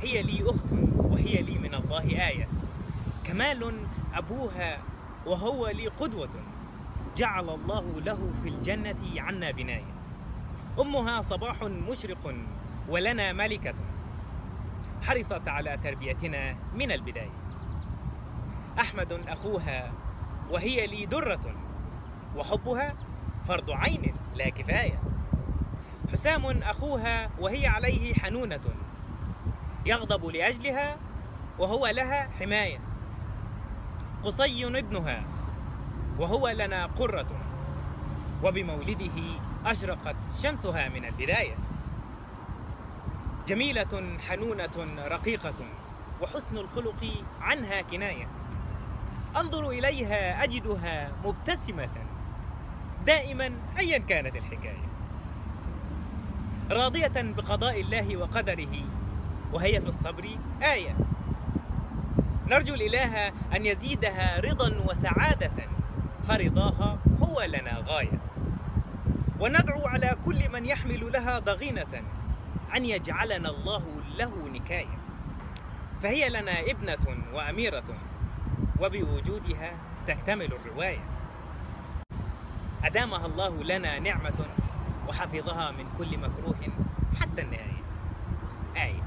هي لي أخت وهي لي من الله آية، كمال أبوها وهو لي قدوة، جعل الله له في الجنة عنا بناية. أمها صباح مشرق ولنا ملكة، حرصت على تربيتنا من البداية. أحمد أخوها وهي لي درة، وحبها فرض عين لا كفاية. حسام أخوها وهي عليه حنونة، يغضب لأجلها وهو لها حماية. قصي ابنها وهو لنا قرة، وبمولده أشرقت شمسها من البداية. جميلة حنونة رقيقة، وحسن الخلق عنها كناية. أنظر إليها أجدها مبتسمة دائما أيا كانت الحكاية، راضية بقضاء الله وقدره، وهي في الصبر آية. نرجو الإله أن يزيدها رضا وسعادة، فرضاها هو لنا غاية. وندعو على كل من يحمل لها ضغينة أن يجعلنا الله له نكاية، فهي لنا ابنة وأميرة، وبوجودها تكتمل الرواية. أدامها الله لنا نعمة، وحفظها من كل مكروه حتى النهاية. آية.